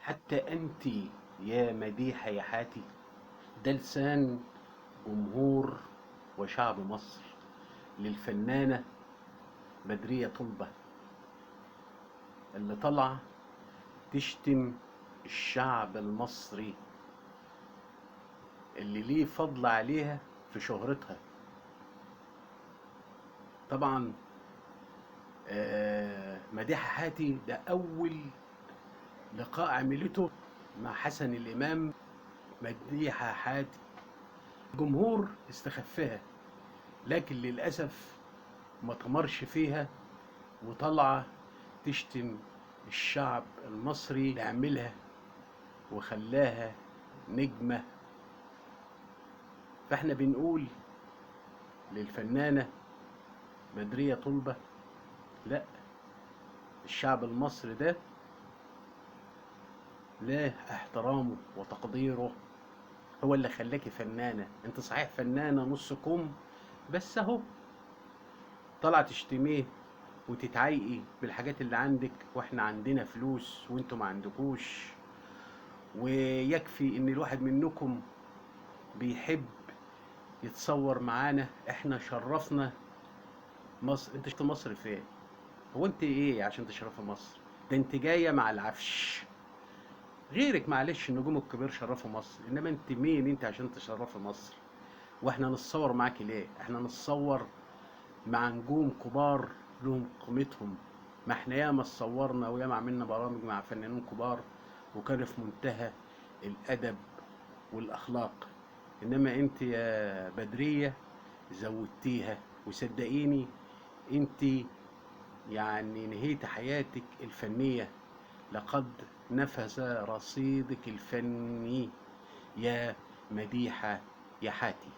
حتى أنت يا مديحة يا حاتي. ده لسان جمهور وشعب مصر للفنانة بدرية طلبة اللي طالعة تشتم الشعب المصري اللي ليه فضل عليها في شهرتها. طبعا مديحة حاتي ده أول لقاء عملته مع حسن الإمام. مديحة حاتي الجمهور استخفها، لكن للأسف ما تمرش فيها وطلع تشتم الشعب المصري اللي عملها وخلاها نجمة. فاحنا بنقول للفنانة بدرية طلبة، لا، الشعب المصري ده لا احترامه وتقديره هو اللي خلاكي فنانة. انت صحيح فنانة نص كم، بس اهو طلع تشتميه وتتعايقي بالحاجات اللي عندك، واحنا عندنا فلوس وانتوا ما عندكوش، ويكفي ان الواحد منكم بيحب يتصور معانا. احنا شرفنا مصر. انت شفت مصر فين؟ هو انت ايه عشان تشرفي مصر؟ ده انت جاية مع العفش. غيرك معلش النجوم الكبير شرفوا مصر، انما انت مين انت عشان تشرفي مصر؟ واحنا نتصور معاكي ليه؟ احنا نتصور مع نجوم كبار لهم قيمتهم. ما احنا ياما اتصورنا وياما عملنا برامج مع فنانين كبار وكانوا في منتهى الادب والاخلاق، انما انت يا بدرية زودتيها. وصدقيني انت يعني نهيت حياتك الفنية، لقد نفذ رصيدك الفني يا مديحة يا حاتي.